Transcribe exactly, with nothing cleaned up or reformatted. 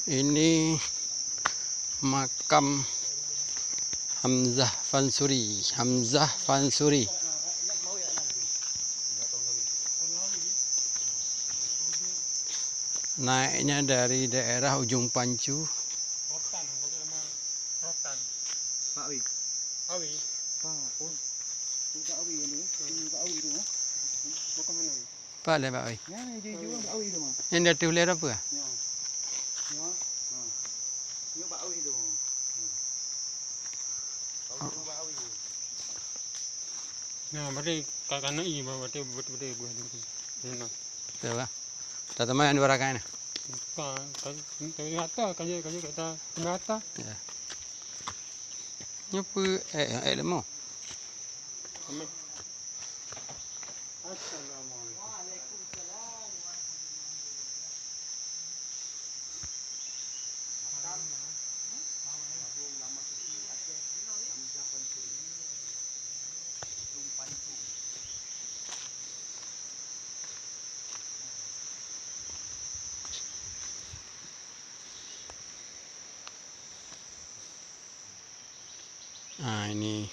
Ini makam Hamzah Fansuri, Hamzah Fansuri. Naiknya dari daerah Ujung Pancu. Pak Wi. Pak Wi. Pak, oh. Tu Pak Wi ni. Tu Pak Wi tu, ha? Bukan mana? Pak lé Pak Wi. Yang hijau-hijau Pak Wi tu, mah. Yang di atas ular apa? Ya. Ya. Ha. Ni Pak Wi tu. Pak Wi tu, Pak Wi. Nah, berarti ka, ka na i, berarti, berarti, berarti buah tu. Nah. Betul lah. Dah teman yang dua rakan ni. Ka, ka, ka, ka, ka, ka, ka, ka, ka, ka. Ya. Nyoe peue, eh, eh, leumah. Ah, ini